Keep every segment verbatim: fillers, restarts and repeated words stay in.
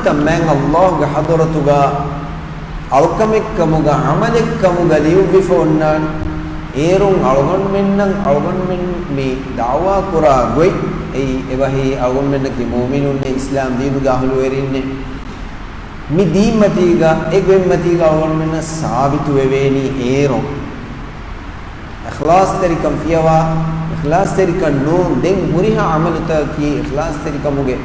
ތައް މާތް ﷲގެ ޙަޟްރަތުގަ އަޅުކަމެއްކަމުގަ، ޢަމަލެއްކަމުގަ ލިޔުއްވިފަ އޮންނާނެ. އޭރުން އަޅުގަނޑުމެންނަށް، އަޅުގަނޑުމެން މި ދަޢުވާ ކުރާ ގޮތް، އެއީ އެބަހީ އަޅުގަނޑުމެންނަކީ މުއުމިނުންނޭ، އިސްލާމް ދީނުގެ އަހުލުވެރިންނޭ. މި ދީންމަތީގަ، އެ ގޮތްމަތީގަ އަޅުގަނޑުމެންނަށް ސާބިތުވެވޭނީ އޭރުން. އިޚްލާޞްތެރިކަން ފިޔަވާ، އިޚްލާޞްތެރިކަން ނޫން، ދެން ހުރިހާ ޢަމަލުތަކަކީ އިޚްލާޞްތެރިކަމުގެ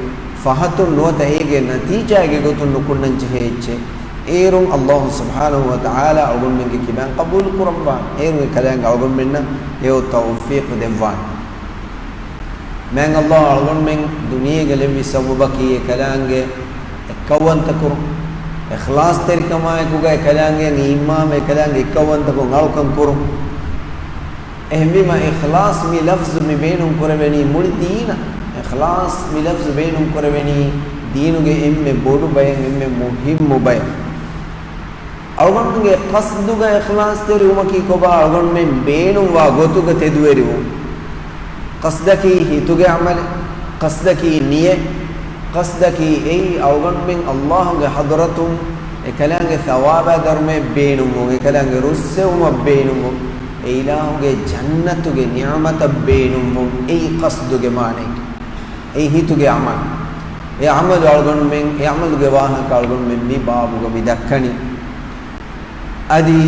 ފަހަތުން ނުވަތަ އޭގެ ނަތީޖާއެއްގެ ގޮތުން ނުކުންނަން ޖެހޭ އެއްޗެއް. އޭރުން ﷲ ސުބްޙާނަހޫ ވަތަޢާލާ އަޅުގަނޑުމެންގެ ކިބައިން ޤަބޫލު ކުރައްވާނެ. އޭރުން އެކަލާނގެ އަޅުގަނޑުމެންނަށް އެޔޮ ތައުފީޤު ދެއްވާނެ. މާތް ﷲ އަޅުގަނޑުމެން ދުނިޔޭގަ ލެއްވި ސަބަބަކީ އެކަލާނގެ އެއްކައުވަންތަކުރުން، އިޚްލާޞްތެރިކަމާއެކުގަ އެކަލާނގެ އީމާން، އެކަލާނގެ އެއްކައުވަންތަކުން އަޅުކަން ކުރުން. އެހެންވީމަ، އިޚްލާޞް މި ލަފްޒު މި ބޭނުން ކުރެވެނީ މުޅި ދީނަށް. އިޚްލާޞް މި ލަފްޒު ބޭނުން ކުރެވެނީ ދީނުގެ އެންމެ ބޮޑު ބަޔަށް، އެންމެ މުހިއްމު ބަޔަށް. އަޅުގަނޑުގެ ޤަޞްދުގަ އިޚްލާޞްތެރިވުމަކީ ކޮބާ؟ އަޅުގަނޑުމެން ބޭނުންވާ ގޮތުގަ ތެދުވެރިވުން. ޤަޞްދަކީ ހިތުގެ ޢަމަލެއް، ޤަޞްދަކީ ނިޔަތް، ޤަޞްދަކީ އެއީ އަޅުގަނޑުމެން ﷲގެ ޙަޟްރަތުން އެކަލާނގެ ޘަވާބާ ދަރުމައެއް ބޭނުންވުން، އެކަލާނގެ ރުއްސެވުމަށް ބޭނުންވުން، އެ އިލާހުގެ ޖަންނަތުގެ ނިޢުމަތަށް ބޭނުންވުން، އެއީ ޤަޞްދުގެ މާނައެކޭ. އެއީ ހިތުގެ ޢަމަލު. އެ ޢަމަލު އަޅުގަނޑުމެން، އެ ޢަމަލުގެ ވާހަކަ އަޅުގަނޑުމެން މި ބާބުގަ މި ދައްކަނީ. އަދި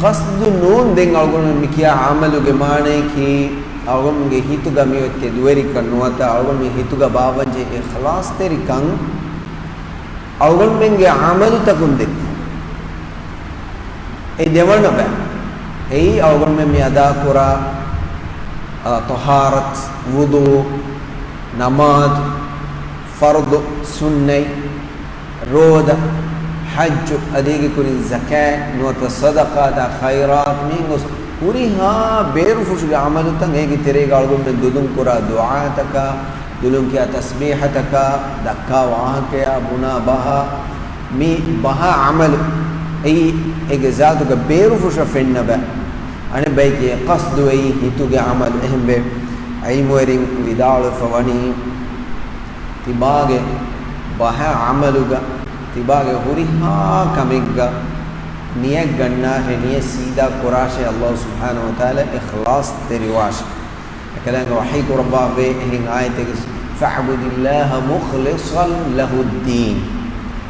ޤަޞްދު ނޫން، ދެން އަޅުގަނޑުމެން މި ކިޔާ ޢަމަލުގެ މާނައަކީ، އަޅުގަނޑުގެ ހިތުގަ މި އޮތް ތެދުވެރިކަން ނުވަތަ އަޅުގަނޑުމެން ހިތުގަ ބާއްވަންޖެހޭ އިޚްލާޞްތެރިކަން އަޅުގަނޑުމެންގެ ޢަމަލުތަކުން ދެއްކުން. އެ ދެވަނަ ބައި. އެއީ އަޅުގަނޑުމެން މި އަދާކުރާ، އަ، ޠަހާރަތު، ވުޟޫ، ނަމާދު، ފަރުޟު، ސުންނަތް، ރޯދަ، ޙައްޖު، އަދި އޭގެ ކުރިން ޒަކާތް، ނުވަތަ ޞަދަޤާތާ ޚައިރާތު، މިހެން ގޮސް ހުރިހާ ބޭރުފުށުގެ ޢަމަލުތައް އޭގެ ތެރޭގަ އަޅުގަނޑުމެން ދުލުން ކުރާ ދުޢާތަކާ، ދުލުން ކިޔާ ތަސްބީޙަތަކާ، ދައްކާ ވާހަކަޔާ، ބުނާ ބަހާ، މި ބަހާ ޢަމަލު އެއީ އޭގެ ޒާތުގަ ބޭރުފުށަށް ފެންނަ ބައި. އަނެއް ބައެކޭ ޤަޞްދު އެއީ ހިތުގެ ޢަމަލު. އެހެންވެ، ޢިލްމުވެރިން ވިދާޅުވެފަ ވަނީ، ތިބާގެ ބަހަ ޢަމަލުގަ، ތިބާގެ ހުރިހާ ކަމެއްގަ ނިޔަތް ގަންނާށޭ، ނިޔަތް ސީދާ ކުރާށޭ، ﷲ ސުބްޙާނަހޫ ވަތަޢާލާ އިޚްލާޞް ތެރިވާށޭ. އެކަލާނގެ ވަޙީ ކުރައްވާފައި އެހެން އާޔަތެއް، "فَاعْبُدِ اللَّهَ مُخْلِصًا لَهُ الدِّينَ."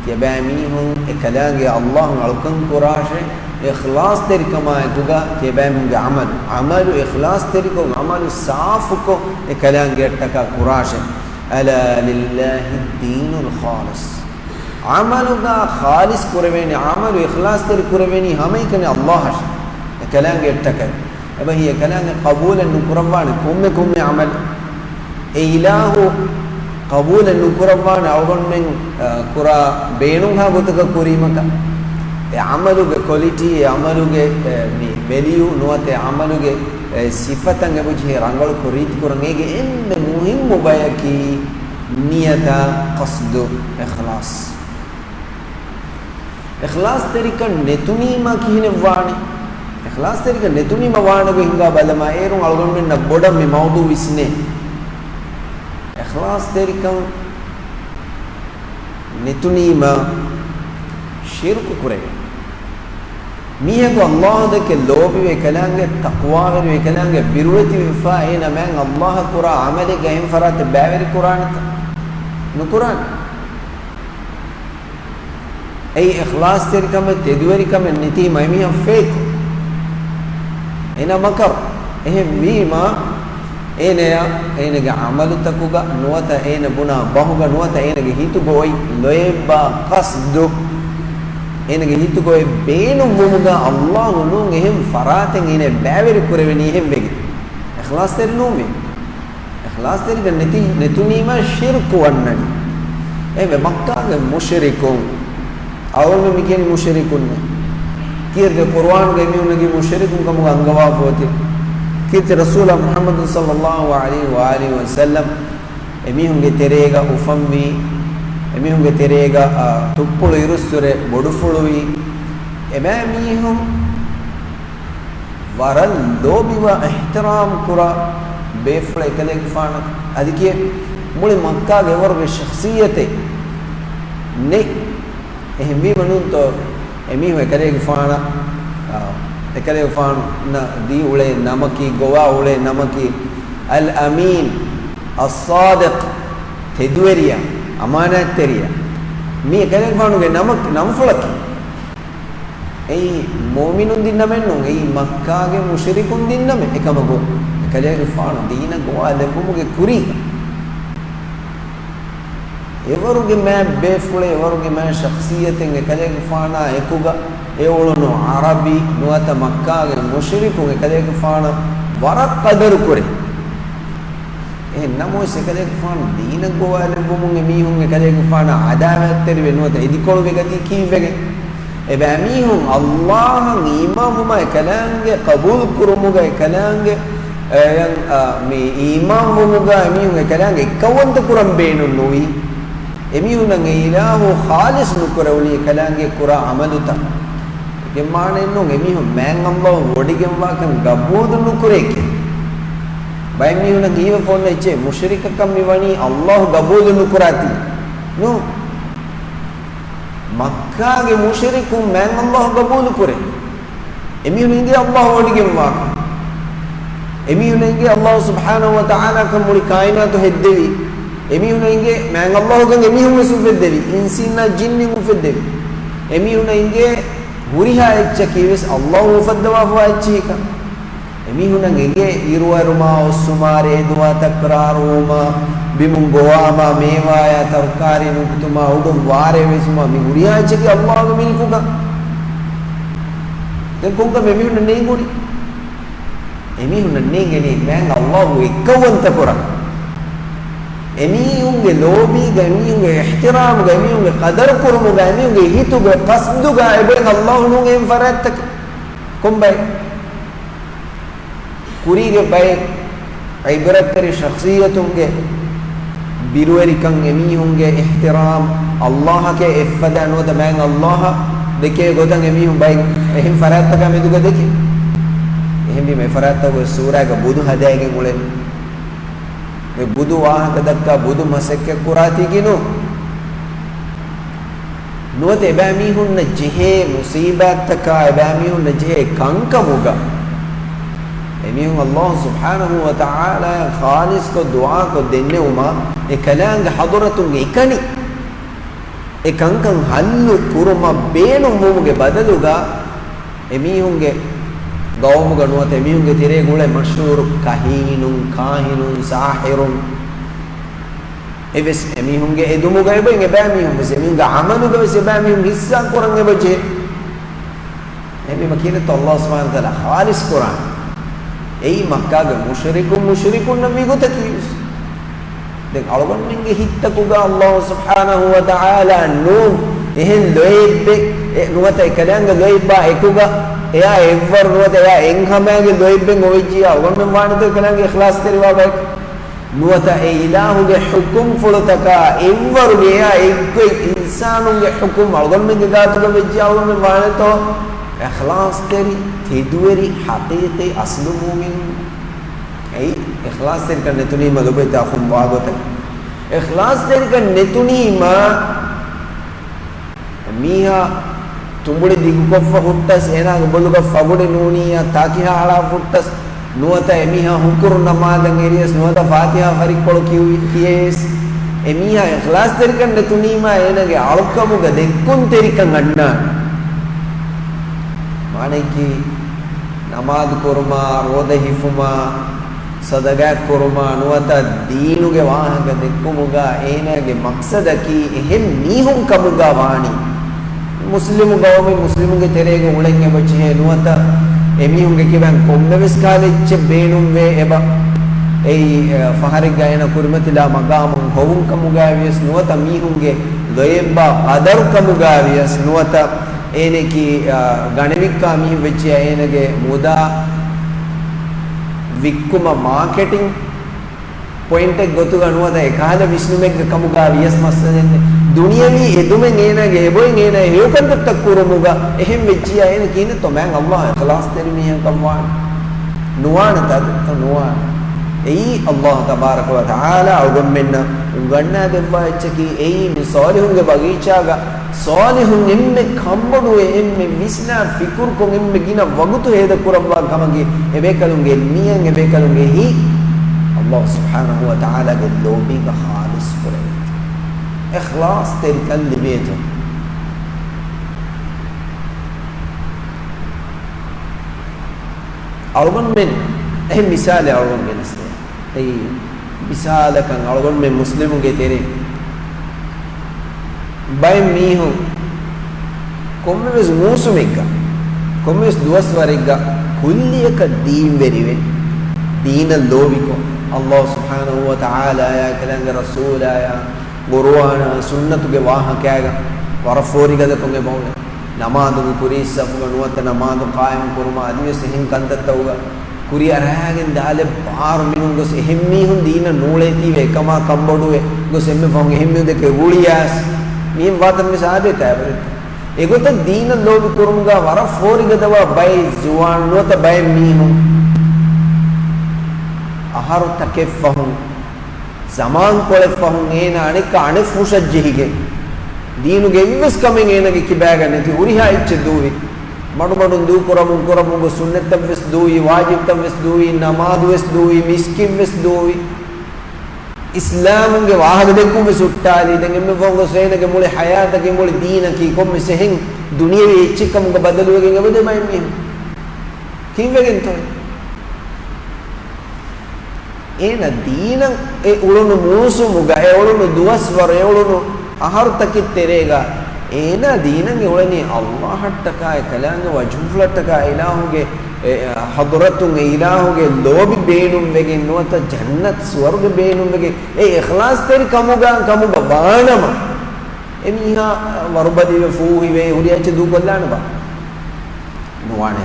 ތިޔަބައިމީހުން އެކަލާނގެ ﷲ އަޅުކަން ކުރާށޭ، އިޚްލާޞްތެރިކަމާއެކުގަ ތިޔަބައިމީހުންގެ ޢަމަލު، ޢަމަލު އިޚްލާޞްތެރިކޮށް، ޢަމަލު ސާފުކޮށް، އެކަލާނގެއަށްޓަކާ ކުރާށޭ. "أَلَا لِلَّهِ الدِّينُ الْخَالِصُ." ޢަމަލުގަ ޚާލިޞް ކުރެވޭނީ، ޢަމަލު އިޚްލާޞްތެރި ކުރެވޭނީ ހަމައެކަނި ﷲ އަށް، އެކަލާނގެއަށްޓަކައި. އެބަހީ އެކަލާނގެ ޤަބޫލެއް ނުކުރައްވާނެ ކޮންމެ ކޮންމެ ޢަމަލެއް. އެ އިލާހު ޤަބޫލެއް ނުކުރައްވާނެ އަޅުގަނޑުމެން، އަ، ކުރާ ބޭނުންހާ ގޮތަކަށް ކުރީމަކަށް. އެ ޢަމަލުގެ ކޮލިޓީ، އެ ޢަމަލުގެ، އެ، މި ވެލިޔޫ ނުވަތަ އެ ޢަމަލުގެ، އެ، ސިފަތައް އެބަޖެހޭ ރަނގަޅުކޮށް ރީތިކުރަން. އޭގެ އެންމެ މުހިއްމު ބަޔަކީ ނިޔަތާ ޤަޞްދު، އިޚްލާޞް. އިޚްލާޞްތެރިކަން ނެތުނީމާ ކިހިނެއް ވާނީ؟ އިޚްލާޞްތެރިކަން ނެތުނީމަ ވާނެ ގޮތް ހިނގާ ބަލަމާ، އޭރުން އަޅުގަނޑުމެންނަށް ބޮޑަށް މި މައުޟޫޢު ވިސްނޭ. އިޚްލާޞްތެރިކަން ނެތުނީމަ ޝިރުކު ކުރެވޭ. މީހަކު ﷲ ދެކެ ލޯބިވެ، ކަލާނގެ ތަޤްވާވެރިވެ، ކަލާނގެ ބިރުވެތިވެފާ، އޭނަ މާތް ﷲ ކުރާ ޢަމަލެއްގަ އެހެން ފަރާތެއް ބައިވެރި ކުރާނެތަ؟ ނުކުރާނެ. އެއީ އިޚްލާޞްތެރިކަމެއް، ތެދުވެރިކަމެއް ނެތީމަ އެމީހަކު ފޭކު. އޭނަ މަކަރު. އެހެންވީމަ، އޭނަޔަށް އޭނަގެ ޢަމަލުތަކުގަ ނުވަތަ އޭނަ ބުނާ ބަހުގަ ނުވަތަ އޭނަގެ ހިތުގަ އޮތް ލޯތްބާ ޤަޞްދު، އޭނަގެ ހިތުގަ އޮތް ބޭނުންވުމުގަ ﷲ ނޫން އެހެން ފަރާތެއް އޭނަ ބައިވެރި ކުރެވެނީ އެހެން ވެގެން. އިޚްލާޞްތެރި ނޫން މީ. އިޚްލާޞްތެރިކަން ނެތި، ނެތުނީމަ ޝިރްކު ވަންނަނީ. އެހެންވެ މައްކާގެ މުޝްރިކުން، އަޅުގަނޑު މި ކިޔަނީ މުޝްރިކުންނޭ. ކީރިތި ޤުރުއާނުގައި މީހުންނަކީ މުޝްރިކުން ކަމުގަ އަންގަވާފަ އޮތީ. ކީރިތި ރަސޫލާ މުޙައްމަދު ޞައްލައްލާހު ޢަލައިހި ވައާލިހި ވަސައްލަމް އެމީހުންގެ ތެރޭގަ އުފަންވީ، އެމީހުންގެ ތެރޭގަ، އާ، ތުއްޕުޅު އިރުއްސުރެ ބޮޑުފުޅުވީ. އެބައިމީހުން ވަރަށް ލޯބިވާ އިޙްތިރާމް ކުރާ ބޭފުޅެއް އެކަލޭގެފާނަށް. އަދި ކިޔޭ މުޅި މައްކާގެ އެވަރުގެ ޝަޚްޞިއްޔަތެއް. ނެތް. އެހެންވީމަ ނޫންތޯ، އެމީހުން އެކަލޭގެފާނަށް، އާ، އެކަލޭގެފާނަށް ދީ އުޅޭ ނަމަކީ، ގޮވާ އުޅޭ ނަމަކީ، އަލް އަމީން، އައްޞާދިޤް، ތެދުވެރިޔާ، އަމާނާތްތެރިޔާ. މީ އެކަލޭގެފާނުގެ ނަމަ، ނަންފުޅަކީ. އެއީ މުއުމިނުން ދިން ނަމެއް ނޫން، އެއީ މައްކާގެ މުޝްރިކުން ދިން ނަމެއް. އެކަމަކު، އެކަލޭގެފާނު ދީނަށް ގޮވާލެއްވުމުގެ ކުރީގަ، އެވަރުގެ މާތް ބޭފުޅެއް، އެވަރުގެ މާތް ޝަޚްޞިއްޔަތެއް އެކަލޭގެފާނާ އެކުގަ އެ އުޅުނު ޢަރަބި ނުވަތަ މައްކާގެ މުޝްރިކުން އެކަލޭގެފާނަށް ވަރަށް ޤަދަރު ކުރޭ. އެހެން ނަމަވެސް، އެކަލޭގެފާނު ދީނަށް ގޮވާލެއްވުމުން އެމީހުން އެކަލޭގެފާނާ އަދާވާތްތެރިވެ ނުވަތަ އެދިކޮޅުވެ ގަތީ ކީއްވެގެން؟ އެބައިމީހުން އައްލާހަށް އީމާންވުމާ އެކަލާނގެ ޤަބޫލު ކުރުމުގަ އެކަލާނގެ، އެ، އަ، މި އީމާންވުމުގަ އެމީހުން އެކަލާނގެ އެއްކައުވަންތަ ކުރަން ބޭނުން ނުވީ. އެމީހުންނަށް އެ އިލާހު ޚާލިޞް ނުކުރެވުނީ އެކަލާނގެ ކުރާ ޢަމަލުތައް. އޭގެ މާނައެއް ނޫން އެމީހުން މާތް އައްލާހު ވޮޑިގެންވާކަން ގަބޫލު ނުކުރޭކެ. ބައެއްމީހުންނަށް ހީވެފަ އޮންނަ އެއްޗެއް މުޝްރިކަކަށް މި ވަނީ އައްލާހު ގަބޫލު ނުކުރާތީ. ނޫން. މައްކާގެ މުޝްރިކުން މާތް އައްލާހު ގަބޫލު ކުރޭ. އެމީހުން އިނގޭ އައްލާހު ވޮޑިގެންވާކަން. އެމީހުން އިނގޭ އައްލާހު ސުބްޙާނަހު ވަ ތަޢާލާ ކަން މުޅި ކާއިނާތު ހެއްދެވީ. އެމީހުން އިނގޭ މާތް އައްލާހު ކަން އެމީހުން ވެސް އުފެއްދެވީ. އިންސީންނާ ޖިންނިން އުފެއްދެވީ. އެމީހުން އިނގޭ ހުރިހާ އެއްޗަކީ ވެސް އައްލާހު އުފައްދަވާފަވާ އެއްޗެހިކަން. އެމީހުންނަށް އެނގޭ އިރުއެރުމާ، އޮއްސުމާ، ރޭދުވާ، ތަކްރާރުވުމާ، ބިމުން ގޮވާމާ، މޭވާޔާ ތަރުކާރީ ނުކުތުމާ، އުޑުން ވާރޭ ވެސްވުމާ، މި ހުރިހާ އެއްޗަކީ އައްލާހުގެ މިލްކުގަ. ދެން ކޮންކަމެއް އެމީހުންނަށް ނޭނގުނީ؟ އެމީހުންނަށް ނޭނގެނީ މާތް އައްލާހު އެއްކައުވަންތަ ކުރަން. އެމީހުންގެ ލޯބީގަ، އެމީހުންގެ އިޙްތިރާމުގަ، އެމީހުންގެ ޤަދަރު ކުރުމުގަ، އެމީހުންގެ ހިތުގެ ޤަޞްދުގަ އެބައިން އައްލާހު ނޫން އެހެން ފަރާތްތަކެއް. ކޮންބައެއް؟ ކުރީގެ ބައެއް ޢިބްރަތްތެރި ޝަޚްޞިއްޔަތުންގެ ބިރުވެރިކަން، އެމީހުންގެ އިޙްތިރާމް، އައްލާހަކަށް އެއްފަދަ ނުވަތަ މާތް އައްލާހަށް ދެކޭ ގޮތަށް އެމީހުން ބައެއް އެހެން ފަރާތްތަކާ މެދުގަ ދެކޭ. އެހެންވީމަ އެ ފަރާތްތަކުގެ ސޫރާގަ ބުދު ހަދައިގެން އުޅެނީ. މި ބުދު ވާހަކަ ދައްކާ ބުދު މަސައްކަތް ކުރާތީކީ ނޫން. ނުވަތަ އެބައިމީހުންނަށް ޖެހޭ މުޞީބާތްތަކާ، އެބައިމީހުންނަށް ޖެހޭ ކަންކަމުގަ، އެމީހުން އައްލާހު ސުބްޙާނަހު ވަ ތަޢާލާއަށް ޚާލިޞްކޮށް ދުޢާކޮށް ދެންނެވުމާ، އެ ކަލާނގެ ޙަޟުރަތުން އެކަނި އެ ކަންކަން ޙައްލު ކުރުމަށް ބޭނުންވުމުގެ ބަދަލުގަ، އެމީހުންގެ ގައުމުގަ ނުވަތަ އެމީހުންގެ ތެރޭގަ އުޅޭ މަޝްހޫރު ކަހީނުން، ކާހިނުން، ސާޙިރުން، އެވެސް އެމީހުންގެ އެދުމުގަ އެބައިން އެބައިމީހުން ވެސް އެމީހުންގެ ޢަމަލުގަ ވެސް އެބައިމީހުން ހިއްސާ ކުރަން އެބަޖެހޭ. އެހެންވީމަ ކިހިނެއްތޯ އައްލާހު ސުބްޙާނަހު ވަ ތަޢާލާ ޚާލިޞް ކުރާނީ؟ އެއީ މައްކާގެ މުޝްރިކުން މުޝްރިކުންނަށް ވީގޮތަކީ ވެސް. ދެން އަޅުގަނޑުމެންގެ ހިތްތަކުގަ އައްލާހު ސުބްޙާނަހު ވަ ތަޢާލާ ނޫން އެހެން ލޯތްބެއް، އެ ނުވަތަ އެކަލާނގެ ލޯތްބާ އެކުގަ އެއާ އެއްވަރު ނުވަތަ އެއާ އެއްހަމައިގެ ލޯތްބެއް އޮވެއްޖިއްޔާ އަޅުގަނޑުމެން ވާނެތޯ އެކަލާނގެ އިޚްލާޞްތެރިވާ ބަޔަކު؟ ނުވަތަ އެ އިލާހުގެ ޙުކުމްފުޅުތަކާ އެއްވަރުގެ އެއާ އެއްގޮތް އިންސާނުންގެ ޙުކުމް އަޅުގަނޑުމެންގެ ގާތުގަ ވެއްޖިއްޔާ އަޅުގަނޑުމެން ވާނެތޯ އިޚްލާޞްތެރި، ތެދުވެރި، ޙަޤީޤީ އަޞްލު މުއުމިނުން؟ އެއީ އިޚްލާޞްތެރިކަން ނެތުނީމަ ލޮބުވެތި އަޚުން ވާގޮތަކަށް. އިޚްލާޞްތެރިކަން ނެތުނީމަ މީހާ ތުނބުޅި ދިގުކޮށްފަ ހުއްޓަސް، އޭނާގެ ބޮލުގަ ފަގުޑި ނޫނިއްޔާ ތާކިހާ އަޅާ ހުއްޓަސް، ނުވަތަ އެމީހާ ހުކުރު ނަމާދަށް އެރިޔަސް، ނުވަތަ ފާތިޙާ ފަރިއްކޮޅު ކިޔެޔަސް، އެމީހާ އިޚްލާޞްތެރިކަން ނެތުނީމާ އޭނާގެ އަޅުކަމުގަ ދެއްކުންތެރިކަން އަންނާނެ. މާނައަކީ، ނަމާދު ކުރުމާ، ރޯދަ ހިފުމާ، ޞަދަޤާތް ކުރުމާ ނުވަތަ ދީނުގެ ވާހަކަ ދެއްކުމުގަ އޭނާގެ މަޤްޞަދަކީ އެހެން މީހުން ކަމުގަ ވާނީ. މުސްލިމު ގައުމެއް މުސްލިމުންގެ ތެރޭގަ އުޅެން އެބަޖެހޭ ނުވަތަ އެމީހުންގެ ކިބައިން ކޮންމެވެސް ކަހަލަ އެއްޗެއް ބޭނުންވޭ އެބަ. އެއީ، އަ، ފަހަރެއްގަ އޭނާ ކުރިމަތިލާ މަގާމުން ހޮވުން ކަމުގައިވިޔަސް ނުވަތަ މީހުންގެ ލޯތްބާ ޤަދަރު ކަމުގައިވިޔަސް ނުވަތަ އޭނައަކީ، އާ، ގަނެވިއްކާ މީހެއް ވެއްޖިއްޔާ އޭނަގެ މުދާ ވިއްކުމަށް މާކެޓިން ޕޮއިންޓެއް ގޮތުގަ ނުވަތަ އެކަހަލަ ވިސްނުމެއްގެ ކަމުގަ ވިޔަސް މައްސަލައެއް ނެތް. ދުނިޔަވީ އެދުމެއް އޭނަގެ އެބޮތް އޭނަ ހެޔޮކަންތައްތައް ކުރުމުގަ އެހެން ވެއްޖިއްޔާ އޭނަ ކިހިނެއްތޯ މާތް އައްލާހު އިޚްލާޞްތެރި މީހަކަށް ވާނެ؟ ނުވާނެ ތާ ނުވާނެ. އެއީ އައްލާހު ތަބާރަކަ ވަ ތަޢާލާ އަޅުގަނޑުމެންނަށް އުނގަންނާ ދެއްވާ އެއްޗަކީ. އެއީ މި ޞާލިޙުންގެ ބަގީޗާގަ ޞާލިޙުން އެންމެ ކަންބޮޑުވެ، އެންމެ ވިސްނާ ފިކުރުކޮށް، އެންމެ ގިނަ ވަގުތު ހޭދަ ކުރައްވާ ކަމަކީ، އެބޭކަލުންގެ ނިޔަތް، އެބޭކަލުންގެ ހިތް އައްލާހު ސުބްޙާނަހު ވަ ތަޢާލާގެ ލޯބީގަ ޚާލިޞް ކުރެވޭ. އިޚްލާޞްތެރިކަން ލިބޭތޯ. އަޅުގަނޑުމެން އެހެން މިސާލެއް އަޅުގަނޑު ގެނެސްދޭ. އެއީ، މިސާލަކަށް އަޅުގަނޑުމެން މުސްލިމުންގެ ތެރެއިން ބައެއް މީހުން ކޮންމެވެސް މޫސުމެއްގަ، ކޮންމެވެސް ދުވަސްވަރެއްގަ ކުއްލިއަކަށް ދީންވެރިވެ، ދީނަށް ލޯބިކޮށް، އައްލާހު ސުބްޙާނަހު ވަ ތަޢާލާޔާ، އެކަލާނގެ ރަސޫލާޔާ، ޤުރުއާނާ ސުންނަތުގެ ވާހަކައިގަ ވަރަށް ފޯރިގަދަކޮށް އެބައުޅޭ. ނަމާދުގެ ކުރީ ސަފުގަ ނުވަތަ ނަމާދު ޤާއިމް ކުރުމާ އަދިވެސް އެހެން ކަންތައްތަކުގަ ކުރިއަރާގެން ދާލެއް ބާރު މިނުން ގޮސް އެހެންމީހުން ދީނަށް ނޫޅޭތީވެ އެކަމާ ކަންބޮޑުވެ ގޮސް އެންމެ ފަހުން އެހެންމީހުން ދެކެ ރުޅިޔާސް މިހެން ވާތަން މި ސާދޭ ތައިބަރެއް. އެގޮތަށް ދީނަށް ލޯބި ކުރުމުގަ ވަރަށް ފޯރިގަދަވާ ބައެއް ޒުވާން ނުވަތަ ބައެއް މީހުން އަހަރު ތަކެއް ފަހުން ޒަމާންކޮޅެއް ފަހުން އޭނާ އަނެއްކާ އަނެއް ފުށަށް ޖެހިގެން، ދީނުގެ އެއްވެސް ކަމެއް އޭނާގެ ކިބާގަ ނެތި ހުރިހާ އެއްޗެއް ދޫވި. މަޑުމަޑުން ދޫކުރަމުން ކުރަމުން ގޮސް ސުންނަތްތައްވެސް ދޫވި، ވާޖިބްތައްވެސް ދޫވި، ނަމާދުވެސް ދޫވި، މިސްކިތްވެސް ދޫވި. އިސްލާމުގެ ވާހަކަ ދެއްކުންވެސް ހުއްޓާލި. ދެން އެންމެ ފަހުން ގޮސް އޭނާގެ މުޅި ޙަޔާތަކީ މުޅި ދީނަކީ ކޮންމެސް އެހެން ދުނިޔެވީ އެއްޗެއްކަމުގަ ބަދަލުވެގެން އެބަދޭ ބައެއް މީހުން. ކީއްވެގެންތޯ؟ އޭނަ ދީނަށް އެ އުޅުނު މޫސުމުގަ، އެ އުޅުނު ދުވަސްވަރު، އެ އުޅުނު އަހަރުތަކެއް ތެރޭގަ، އޭނާ ދީނަށް އެ އުޅެނީ އައްލާހަށްޓަކާ، އެ ކަލާނގެ ވަޖްހުފުޅަށްޓަކާ، އިލާހުގެ އެ، ޙަޟްރަތުން އެ އިލާހުގެ ލޯބި ބޭނުންވެގެން ނުވަތަ ޖަންނަތް ސުވަރުގެ ބޭނުންވެގެން އެ އިޚްލާޞްތެރި ކަމުގަ، ކަމުގަ ވާނަމަ، އެ މީހާ ވަރުބަލިވެ ފޫހިވެ ހުރި އެއްޗެއް ދޫކޮށްލާނެބާ؟ ނުވާނެ.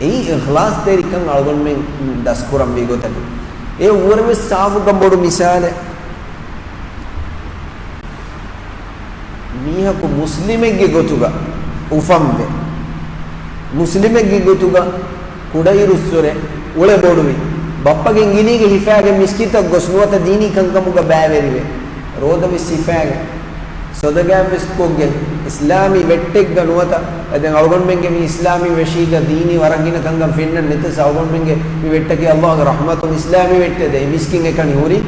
އެއީ އިޚްލާޞްތެރިކަން އަޅުގަނޑުމެން ދަސްކުރަންވީ ގޮތަކީ. އެ އުވަރެވެސް ސާފުކަން ބޮޑު މިސާލެއް. މީހަކު މުސްލިމެއްގެ ގޮތުގަ އުފަންވެ، މުސްލިމެއްގެ ގޮތުގަ ކުޑައިރުއްސުރެ އުޅެ ބޮޑުވި، ބައްޕަގެ އިނގިލީގެ ހިފާގެން މިސްކިތަށް ގޮސް ނުވަތަ ދީނީ ކަންކަމުގަ ބައިވެރިވެ، ރޯދަވެސް ހިފާގެން، ސޮދަގާންވެސް ކޮށްގެން، އިސްލާމީ ވެއްޓެއްގަ ނުވަތަ، އަދި އަޅުގަނޑުމެންގެ މި އިސްލާމީ ވެށީގަ ދީނީ ވަރަށް ގިނަ ކަންކަން ފެންނަން ނެތަސް، އަޅުގަނޑުމެންގެ މި ވެއްޓަކީ އައްލާހުގެ ރަޙްމަތުން އިސްލާމީ ވެއްޓެއް ދޭ މިސްކިތް އެކަނި ހުރި.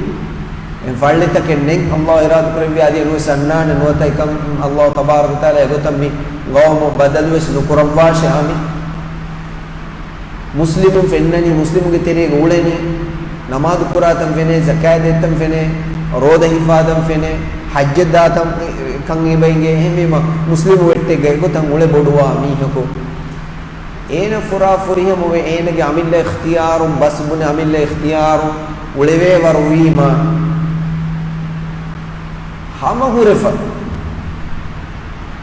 އެ ފައްޅިތަކެއް ނެތް. އައްލާހު އިރާދަ ކުރެއްވި އަދި ނުވެސް އަންނާނެ ނުވަތަ އެކަން އައްލާހު ތަބާރަކަ ވަތަޢާލާ އެގޮތަށް މި ގައުމު ބަދަލުވެސް ނުކުރައްވާށޭ އާމީން. މުސްލިމުން ފެންނަނީ، މުސްލިމުގެ ތެރޭގަ އުޅެނީ، ނަމާދު ކުރާތަން ފެނޭ، ޒަކާތް ދޭތަން ފެނޭ، ރޯދަ ހިފާދަން ފެނޭ، ޙައްޖަށް ދާތަން ކަން އެބަ އިނގޭ. އެހެންވީމަ، މުސްލިމު ވެއްޓެއްގަ އެގޮތަށް އުޅެ ބޮޑުވާ މީހަކު އޭނަ ފުރާ ފުރިހަމަވެ، އޭނަގެ އަމިއްލަ އިޚްތިޔާރުން، ބަސްބުނެ އަމިއްލަ އިޚްތިޔާރުން އުޅެވޭ ވަރު ވީމަ، ހަމަ ހުރެފަ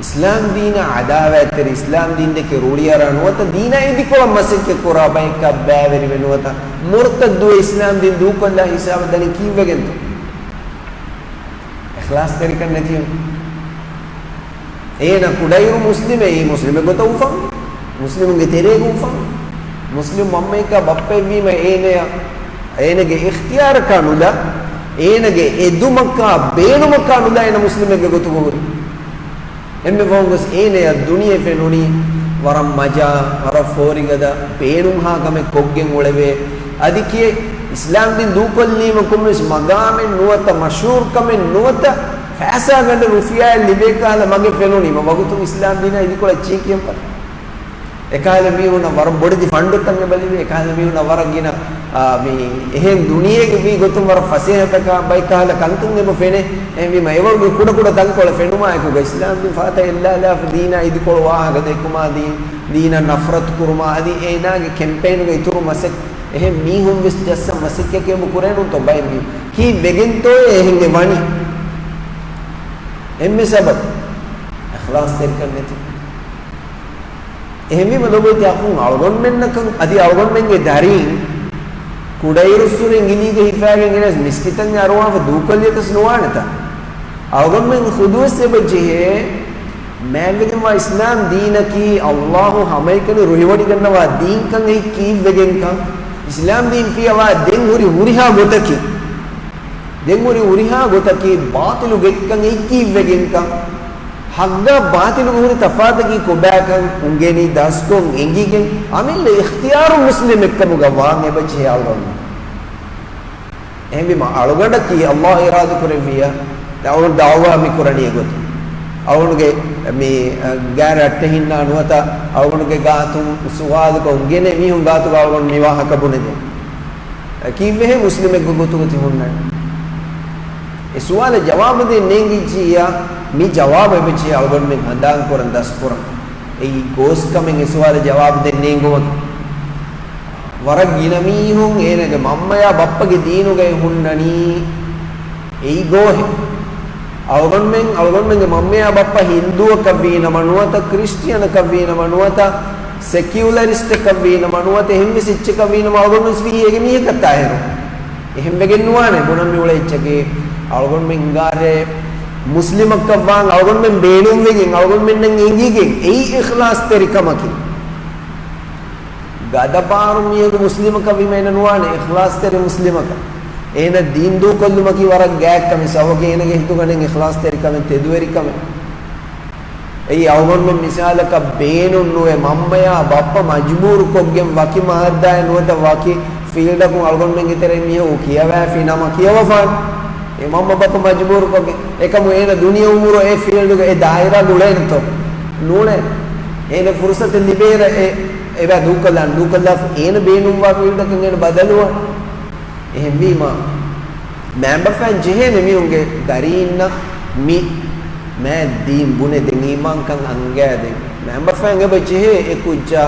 އިސްލާމް ދީނާ އަދާވާތްތެރި، އިސްލާމް ދީންދެކެ ރުޅިއަރާ ނުވަތަ ދީނާ އިދިކޮޅަށް މަސައްކަތްކުރާ ބައެއްކާ ބައިވެރިވެ ނުވަތަ މުރްތައްދުވެ އިސްލާމް ދީން ދޫކޮށްލާ ހިސާބަށް ދަނީ ކީއްވެގެންތޯ؟ އިޚްލާޞްތެރިކަން ނެތިވުން. އޭނަ ކުޑައިރު މުސްލިމެއް، މުސްލިމެއް ގޮތަށް އުފަން، މުސްލިމުންގެ ތެރޭގަ އުފަން، މުސްލިމް މަންމައެއްގަ ބައްޕައެއްވީމަ އޭނަޔަށް، އޭނަގެ އިޚްތިޔާރަކާ ނުލާ، އޭނަގެ އެދުމަކާ ބޭނުމަކާ ނުލާ އޭނަ މުސްލިމެއްގެ ގޮތުގަ ހުރި. އެންމެ ފަހުން ގޮސް އޭނަޔަށް ދުނިޔެ ފެނުނީ ވަރަށް މަޖާ، ވަރަށް ފޯރިގަދަ، ބޭނުންހާ ކަމެއް ކޮށްގެން އުޅެވޭ. އަދި ކިޔޭ، އިސްލާމް ދީން ދޫކޮށްލީމަ ކޮންމެސް މަގާމެއް ނުވަތަ މަޝްހޫރު ކަމެއް ނުވަތަ ފައިސާ ގަނޑެއް ރުފިޔާއެއް ލިބޭ ކަހަލަ މަގެއް ފެނުނީމަ ވަގުތުން އިސްލާމް ދީނާ އިދިކޮޅަށް އެއްޗެހި ކިޔަން ފަދަ. އެކަހަލަ މީހުންނަށް ވަރަށް ބޮޑެތި ފަންޑުތައް އެބަ ލިބޭ، އެކަހަލަ މީހުންނަށް ވަރަށް ގިނަ، އާ، މި އެހެން ދުނިޔޭގެ މީ ގޮތުން ވަރަށް ފަސޭހަތަކާ ބައި ކަހަލަ ކަންކަން އެބަ ފެނޭ. އެހެންވީމަ އެވަރުގެ ކުޑަކުޑަ ތަންކޮޅެއް ފެނުމާއެކުގަ އިސްލާމް ދީން ފަހަތަށް އެއްލާލާފަ ދީނާ އިދިކޮޅު ވާހަކަ ދެއްކުމާ ދީން، ދީނަށް ނަފްރަތު ކުރުމާ އަދި އޭނާގެ ކެމްޕޭނުގަ އިތުރު މަސައް އެހެން މީހުން ވެސް ޖައްސަން މަސައްކަތް އެބަ ކުރޭނުންތޯ ބައެއް މީހުން. ކީއްވެގެންތޯއޭ އެހެން އެ ވަނީ؟ އެންމެ ސަބަބު އިޚްލާޞްތެރިކަން ނެތި. އެހެންވީމަ ލޮބުވެތި އަޚުން އަޅުގަނޑުމެންނަކަށް އަދި އަޅުގަނޑުމެންގެ ދަރީން ކުޑައިރުއްސުރެ އިނގިލީގަ ހިފާގެން ގެނެސް މިސްކިތަށް އަރުވާފަ ދޫކޮށްލިޔަކަސް ނުވާނެތަ؟ އަޅުގަނޑުމެން ޚުދުވެސް އެބަ ޖެހޭ މާތްވެގެންވާ އިސްލާމް ދީނަކީ އައްލާހު ހަމައެކަނި ރުހިވޮޑިގަންނަވާ ދީންކަން އެއީ ކީއްވެގެންކަން؟ އިސްލާމް ދީން ފިޔަވާ ދެން ހުރި ހުރިހާ ގޮތަކީ، ދެން ހުރި ހުރިހާ ގޮތަކީ ބާޠިލުގެ އެއްކަން އެއްކީއްވެގެންކަން، ޙައްޤާ ބާޠިލުގެ ހުރި ތަފާތަކީ ކޮބާކަން އުނގެނި ދަސްކޮށް އެނގިގެން އަމިއްލަ އިޚްތިޔާރު މުސްލިމެއްކަމުގަ ވާން އެބަޖެހޭ އަޅުގަނޑު. އެހެންވީމަ އަޅުގަނޑަކީ ﷲ އިރާދަކުރެއްވިއްޔާ، އަޅުގަނޑު ދަޢުވާ މި ކުރަނީ އެގޮތުން. އަޅުގަނޑުގެ މި، އަ، ގާތް ރައްޓެހިންނާ ނުވަތަ އަޅުގަނޑުގެ ގާތުން ސުވާލުކޮށް އުނގެނޭ މީހުން ގާތުގަ އަޅުގަނޑު މި ވާހަކަ ބުނެދޭ. އަ، ކީއްވެހޭ މުސްލިމެއްގެ ގޮތުގަ ތި ހުންނަނީ؟ އެ ސުވާލަށް ޖަވާބު ދޭން ނޭނގިއްޖިއްޔާ، މި ޖަވާބު އެބަޖެހޭ އަޅުގަނޑުމެން ހަނދާންކުރަން ދަސްކުރަން. އެއީ ގޯސްކަމެއް އެ ސުވާލަށް ޖަވާބު ދޭން ނޭނގުމަކީ. ވަރަށް ގިނަ މީހުން އޭނަގެ މަންމަޔާ ބައްޕަގެ ދީނުގައި ހުންނަނީ އެއީ ގޯހެއް. އަޅުގަނޑުމެން، އަޅުގަނޑުމެންގެ މަންމަޔާ ބައްޕަ ހިންދޫއަކަށް ވީނަމަ ނުވަތަ، ކްރިސްޓިއަނަކަށް ވީނަމަ ނުވަތަ، ސެކިއުލަރިސްޓަކަށް ވީނަމަ ނުވަތަ، އެހެންވެސް އެއްޗަކަށް ވީނަމަ އަޅުގަނޑު ވެސް ވީ އޭގެ މީހަކަށް ތާހިރު. އެހެން ވެގެން ނުވާނެ. ބުނަން މި އުޅޭ އެއްޗަކީ، އަޅުގަނޑުމެން ހިނގާރޭ މުސްލިމަކަށް ވާން އަޅުގަނޑުމެން ބޭނުންވެގެން، އަޅުގަނޑުމެންނަށް އެނގިގެން އެއީ އިޚްލާޞްތެރިކަމަކީ. ގަދަ ބާރު މީހަކު މުސްލިމަކަށް ވީމަ އޭނަ ނުވާނެ އިޚްލާޞްތެރި މުސްލިމަކަށް. އޭނަ ދީން ދޫކޮށްލުމަކީ ވަރަށް ގާތް ކަމެއް، ސަބަބަކީ އޭނަގެ ހިތުގަ ނެތް އިޚްލާޞްތެރިކަމެއް، ތެދުވެރިކަމެއް. އެއީ އަޅުގަނޑުމެން މިސާލަކަށް ބޭނުން ނުވެ، މަންމަޔާ ބައްޕަ މަޖުބޫރުކޮށްގެން ވަކި މާއްދާއެއް ނުވަތަ ވަކި ފީލްޑަކުން އަޅުގަނޑުމެންގެ ތެރެއިން މީހަކު ކިޔަވައިފި ނަމަ ކިޔަވަފާނެ. އެ މަންމަ ބައްޕަ މަޖުބޫރުކޮށްގެން. އެކަމު އޭނަ ދުނިޔެ އުމުރު އެ ފީލްޑުގަ އެ ދާއިރާގަ އުޅޭނެތޯ؟ ނޫޅޭ. އޭނަ ފުރުސަތެއް ލިބޭއިރަށް އެ، އެބަ ދޫކޮށްލާނެ، ދޫކޮށްލާފަ އޭނަ ބޭނުންވާ ފީލްޑަކަށް އޭނަ ބަދަލުވާނެ. އެހެންވީމަ، މައިންބަފައިން ޖެހޭނެ މީހުންގެ ދަރީންނަށް މި މާތް ދީން ބުނެދޭން، އީމާންކަން އަންގައިދޭން. މައިންބަފައިން އެބަ ޖެހޭ އެ ކުއްޖާ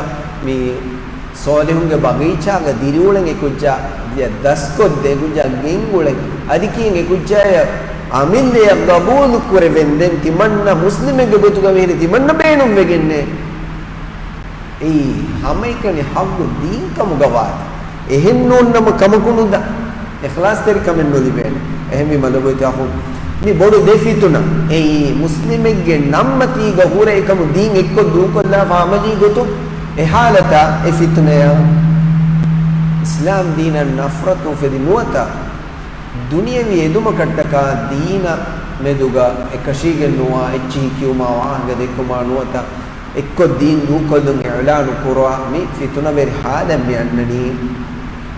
މި ޞާލިޙުންގެ ބަގީޗާގަ ދިރިއުޅެން، އެ ކުއްޖާ ދަސްކޮށްދޭން، އެ ކުއްޖާ ގެންގުޅެން. އަދި ކިޔެން އެ ކުއްޖާޔަށް އަމިއްލަޔަށް ގަބޫލު ކުރެވެންދެން، ތިމަންނަ މުސްލިމެއްގެ ގޮތުގަ މިހިރީ ތިމަންނަ ބޭނުންވެގެންނޭ. އެއީ ހަމައެކަނި ޙައްޤު ދީން ކަމުގަ ވާތީ. އެހެން ނޫން ނަމަ ކަމަކު ނުދާ، އިޚްލާޞްތެރިކަމެއް ނުލިބޭނެ. އެހެންވީމަ ލޮބުވެތި އަޚުން، މި ބޮޑު ދެ ފިތުނަ. އެއީ މުސްލިމެއްގެ ނަންމަތީގަ ހުރެ އެކަމު ދީން އެއްކޮށް ދޫކޮށްލާފަ ހަމަޖީ ގޮތުން އެ ޙާލަތާ އެ ފިތުނަޔާ. އިސްލާމް ދީނަށް ނަފްރަތު އުފެދި ނުވަތަ، ދުނިޔެވީ އެދުމަކަށްޓަކާ ދީނަށް މެދުގަ އެކަށީގެން ނުވާ، އެއްޗިހި ކިޔުމާ ވާހަކަ ދެއްކުމާ ނުވަތަ، އެއްކޮށް ދީން ދޫކޮށްލުން އިޢުލާނު ކުރާ މި ފިތުނަވެރި ޙާލަށް މި އަންނަނީ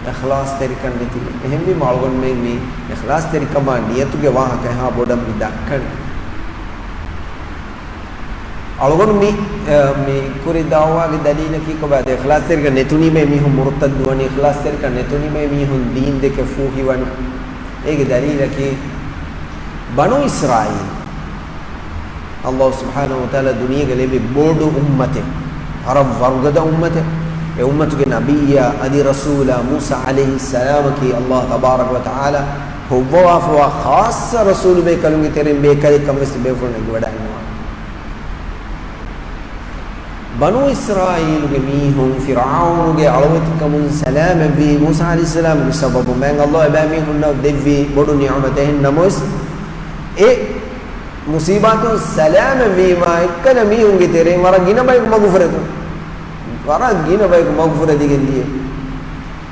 އިޚްލާޞްތެރިކަން ނެތިގެން. އެހެންވީމަ އަޅުގަނޑުމެން މި އިޚްލާޞްތެރިކަމާ ނިޔަތުގެ ވާހަކަ އެހާ ބޮޑަށް މި ދައްކަނީ. އަޅުގަނޑު މި، އަ، މި ކުރި ދަޢުވާގެ ދަލީލަކީ ކޮބާ؟ އިޚްލާޞްތެރިކަން ނެތުނީމޭ މީހުން މުރުތައްދުވަނީ، އިޚްލާޞްތެރިކަން ނެތުނީމޭ މީހުން ދީން ދެކެ ފޫހިވަނީ. އޭގެ ދަލީލަކީ ބަނޫ އިސްރާއީލް. ﷲ ސުބްޙާނަހޫ ވަތަޢާލާ ދުނިޔޭގަ ލެއްވި ބޮޑު އުއްމަތެއް، ވަރަށް ވަރުގަދަ އުއްމަތެއް. އެ އުއްމަތުގެ ނަބިއްޔާ އަދި ރަސޫލާ މޫސާ ޢަލައިހިއްސަލާމަކީ ﷲ ތަބާރަކަ ވަތަޢާލާ ހޮއްވަވާފަވާ ޚާއްޞަ ރަސޫލު ބޭކަލުންގެ ތެރެއިން ބޭކަލެއް ކަމަށް ވެސް ބޭފުޅުން އެނގިވަޑައިގަންނަވާ. ބަނޫ އިސްރާއީލުގެ މީހުން ފިރްޢައުނުގެ އަޅުވެތިކަމުން ސަލާމަތްވީ މޫސާ ޢަލައިހިއްސަލާމުގެ ސަބަބުން. މާތް ﷲ އެބައިމީހުންނަށް ދެއްވި ބޮޑު ނިޢުމަތެއް. އެހެން ނަމަވެސް، އެ މުޞީބާތުން ސަލާމަތްވީމާ އެއްކަލަ މީހުންގެ ތެރެއިން ވަރަށް ގިނަ ބަޔަކު މަގުފުރެދުން، ވަރަށް ގިނަ ބަޔަކު މަގުފުރެދިގެން ދިޔަ.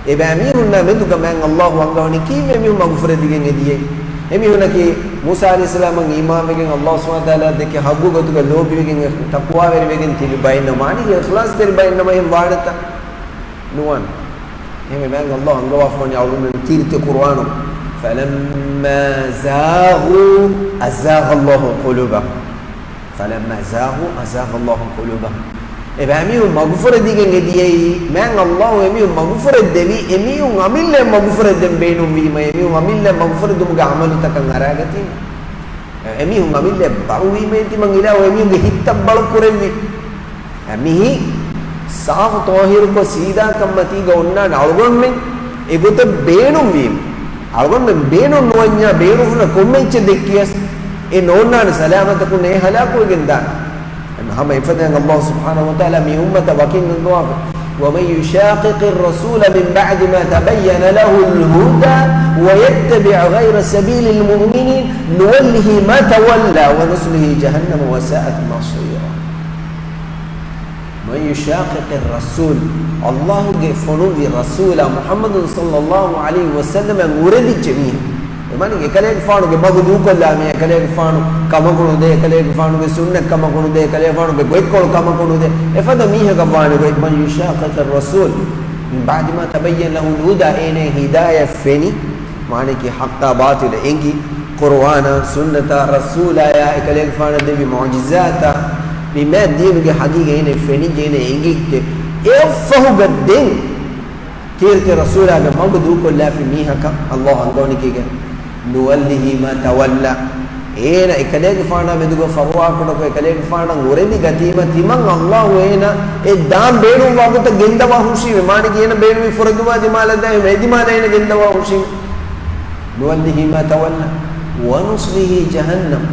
އެބައިމީހުންނާ މެދުގަ މާތް ﷲ އަންގަވަނީ ކީއްވެ މީހުން މަގުފުރެދިގެން އެ ދިޔައީ؟ އެމީހުންނަކީ މޫސާ ޢަލައިހިއްސަލާމަށް އީމާންވެގެން، ﷲ ސުބްޙާނަހޫ ވަތަޢާލާ ދެކެ ޙައްޤު ގޮތުގަ ލޯބިވެގެން ތަޤްވާވެރިވެގެން ތިބި ބައެއް ނަމަ، އަނެއް އިޚްލާޞްތެރި ބައެއް ނަމަ އެހެން ވާނެތަ؟ ނުވާނެ. އެހެންވެ މާތް ﷲ އަންގަވާފަވަނީ އަޅުގަނޑުމެން ކީރިތި ޤުރުއާނުން، فَلَمَّا زَاغُوا أَزَاغَ اللَّهُ قُلُوبَهُمْ. فَلَمَّا زَاغُوا أَزَاغَ اللَّهُ قُلُوبَهُمْ. އެބައިމީހުން މަގުފުރެދިގެން އެ ދިޔައީ، މާތް ﷲ އެމީހުން މަގުފުރެއްދެވި، އެމީހުން އަމިއްލައަށް މަގުފުރެއްދެން ބޭނުންވީމަ، އެމީހުން އަމިއްލައަށް މަގުފުރެދުމުގެ ޢަމަލުތަކަށް އަރާގަތީމަ. އެމީހުން އަމިއްލައަށް ބަޅުވީމައޭ ތިމަން އިލާހު އެމީހުންގެ ހިތްތައް ބަޅު ކުރެއްވި. މިހި ސާފު ޠާހިރުކޮށް ސީދާކަންމަތީގަ އޮންނާނެ އަޅުގަނޑުމެން އެގޮތަށް ބޭނުންވީމަ. އަޅުގަނޑުމެން ބޭނުން ނުވަންޏާ ބޭރުފުނަށް ކޮންމެ އެއްޗެއް ދެއްކިޔަސް އެ ނޯންނާނެ ސަލާމަތަކުން އެ ހަލާކުވެގެން ދާނެ. ހަމަ އެފަދައިން ﷲ ސުބްޙާނަހޫ ވަތަޢާލާ މި އުއްމަތަށް ވަކިން އަންގަވާފަ، وَمَن يُشَاقِقِ الرَّسُولَ مِن بَعْدِ مَا تَبَيَّنَ لَهُ الْهُدَى وَيَتَّبِعْ غَيْرَ سَبِيلِ الْمُؤْمِنِينَ نُوَلِّهِ مَا تَوَلَّى وَنُصْلِهِ جَهَنَّمَ وَسَاءَتْ مَصِيرًا. من يشاقق الرسول، ﷲ ގެ ފޮނުއްވި ރަސޫލާ މުޙައްމަދު ޞައްލައްލާހު ޢަލައިހި ވަސައްލަމަށް އުރެދިއްޖެ މީހާ. އެމަނި އެކަލޭގެފާނުގެ މަގު ދޫކޮށްލާ މީ، އެކަލޭގެފާނު ކަމަކު ނުދޭ، އެކަލޭގެފާނުގެ ސުންނަތް ކަމަކު ނުދޭ، އެކަލޭގެފާނުގެ ގޮތްކޮޅު ކަމަކު ނުދޭ. އެފަދަ މީހަކަށް ވާނެ ގޮތް، من يشاقق الرسول من بعد ما تبين له الهدى، އޭނަ ހިދާޔަތް ފެނި، މާނައަކީ ޙައްޤާ ބާޠިލަށް އެނގި، ޤުރުއާނާ، ސުންނަތާ، ރަސޫލާޔާ، އެކަލޭގެފާނަށް ދެއްވި މުޢުޖިޒާތާ، މި މާތް ދީނުގެ ޙަޤީޤަތް އޭނަ ފެނިއްޖެ، އޭނަ އެނގިއްޖެ. އެއަށްފަހުގަ ދެން ކީރިތި ރަސޫލާގެ މަގު ދޫކޮށްލާފި މީހަކަށް ﷲ އަންގަވަނީ ކީގެން؟ نوله ما تولى. އޭނަ އެކަލޭގެފާނާ މެދުގަ ފަރުވާކުޑަކޮށް، އެކަލޭގެފާނަށް އުރެދިގަތީމަ، ތިމަން ﷲ އޭނަ އެ ދާން ބޭނުންވާ ގޮތަށް ގެންދަވާ ހުށީމޭ. މާނައަކީ އޭނަ ބޭނުމީ ފުރަތަމަ ދިމާލަށް ދާ، އެހެން އެ ދިމާލަށް އޭނަ ގެންދަވާ ހުށީމޭ. نوله ما تولى ونصله جهنم.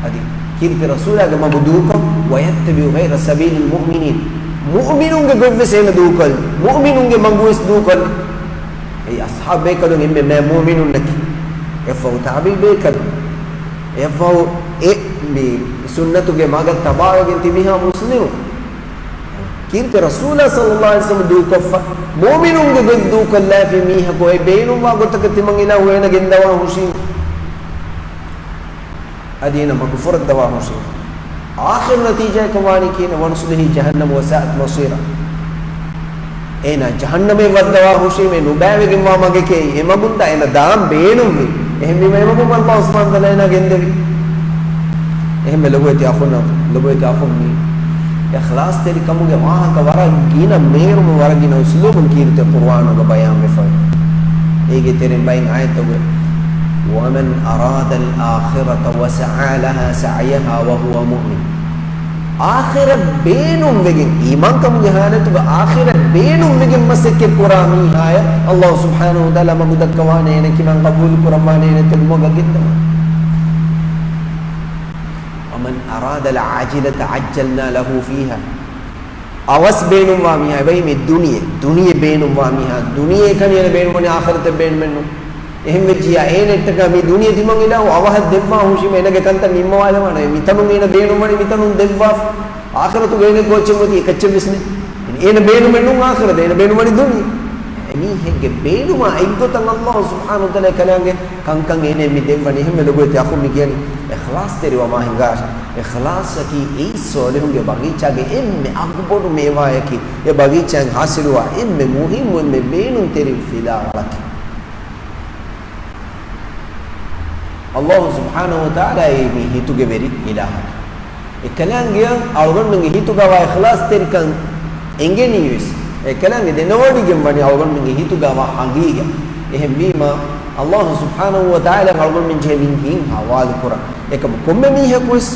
އަދި ކީރިތި ރަސޫލާގެ މަގު ދޫކޮށް، ويتبع غير سبيل المؤمنين. މުއުމިނުންގެ ގޮތްވެސް އޭނަ ދޫކޮށްލި، މުއުމިނުންގެ މަގުވެސް ދޫކޮށްލި. އެއީ އަޞްޙާބު ބޭކަލުން އެންމެ މާތް މުއުމިނުންނަކީ. އެއަށްފަހު ތާބިޢީ ބޭކަލުން. އެއަށްފަހު އެ މި ސުންނަތުގެ މަގަށް ތަބާވެގެން ތިބިހާ މުސްލިމުން. ކީރިތި ރަސޫލާ ޞައްލައްލާހު ޢަލައިހި ވަސައްލަމަ ދޫކޮށްފަ، މުއުމިނުންގެ ގޮތް ދޫކޮށްލާފި މީހަކު އެ ބޭނުންވާ ގޮތަކަށް ތިމަން އިލާހު އޭނަ ގެންދަވާ ހުށީ. އަދި އޭނަ މަގުފުރައްދަވާ ހުށީ. އާޚިރު ނަތީޖާއަކަށް ވާނީ ކިހިނެއް؟ ونصله جهنم وساءت مصيرا. އޭނާ ޖަހަންނަމަށް ވައްދަވާ ހުށީމޭ، ނުބައިވެގެންވާ މަގެކޭ އެ މަގުން ދާ އޭނަ ދާން ބޭނުންވި. އެހެންވީމަ އެ މަގުން ﷲ ސުބްޙާނަހޫ ވަތަޢާލާ އޭނާ ގެންދެވި. އެހެންވެ ލޮބުވެތި އަޚުންނަށް، ލޮބުވެތި އަޚުން މީ އިޚްލާޞްތެރިކަމުގެ ވާހަކަ ވަރަށް ގިނަ މޭރުމު، ވަރަށް ގިނަ އުސްލޫބުން ކީރިތި ޤުރުއާނުގަ ބަޔާންވެފަ. އޭގެ ތެރެއިން ބައެއް އާޔަތްތަކުގަ، ومن أراد الآخرة وسعى لها سعيها وهو مؤمن. އާޚިރަތް ބޭނުންވެގެން، އީމާންކަމުގެ ޙާލަތުގަ އާޚިރަތް ބޭނުންވެގެން މަސައްކަތް ކުރާ މީހާޔަށް ﷲ ސުބްޙާނަހޫ ވަތަޢާލާ މަގު ދައްކަވާނެ، އޭނަ ކިބައިން ޤަބޫލު ކުރައްވާނެ، އޭނަ ތެދުމަގަށް ގެންދަވާނެ. ومن أراد العاجلة عجلنا له فيها. އަވަސް ބޭނުންވާ މީހާ، އެބައި މި ދުނިޔެ، ދުނިޔެ ބޭނުންވާ މީހާ، ދުނިޔެ ކަނި އޭނަ ބޭނުންވަނީ އާޚިރަތެއް ބޭނުމެއްނު. އެހެންވެއްޖިޔާ އޭނައަށްޓަކާ މި ދުނިޔެ ތިމަން އިލާހު އަވަހަށް ދެއްވާ ހުށީމަ އޭނަގެ ކަންތައް ނިންމަވާލަވާނެ. މިތަނުން އޭނަ ބޭނުންވަނީ މިތަނުން ދެއްވާފަ. އާޚިރަތުގަ އޭނަ ކޯއްޗެއް އޮތީ އެކައްޗެއްވެސް ނެތް. އޭނަ ބޭނުމެއްނޫން އާޚިރަތަށް، އޭނަ ބޭނުންވަނީ ދުނިޔެ. އެމީހެއްގެ ބޭނުމާ އެއްގޮތަށް ﷲ ސުބްޙާނަހޫ ވަތަޢާލާ ކަލާނގެ ކަންކަން އޭނަ މި ދެއްވަނީ. އެހެންވެ ލޮބުވެތި އަޚުން މި ކިޔަނީ އިޚްލާޞްތެރިވަމާ ހިނގާށޭ. އިޚްލާޞަކީ އެއީ ޞާލިޙުންގެ ބަގީޗާގެ އެންމެ އަގުބޮޑު މޭވާޔަކީ، އެ ބަގީޗާއިން ޙާޞިލުވާ އެންމެ މުހިއްމު، އެންމެ ބޭނުންތެރި ފިލާވަޅަކީ. ﷲ ސުބްޙާނަހޫ ވަތަޢާލާ އެއީ މި ހިތުގެ ވެރި އިލާހަކީ. އެކަލާނގެއަށް އަޅުގަނޑުމެންގެ ހިތުގަވާ އިޚްލާޞްތެރިކަން އެނގެނީވެސް، އެކަލާނގެ ދެނެވޮޑިގެން ވަނީ އަޅުގަނޑުމެންގެ ހިތުގަވާ ހަގީގަތް. އެހެންވީމަ، ﷲ ސުބްޙާނަހޫ ވަތަޢާލާ އަޅުގަނޑުމެން ޖެހޭ މި ހިތް ޙަވާލު ކުރަން. އެކަމަކު ކޮންމެ މީހަކުވެސް،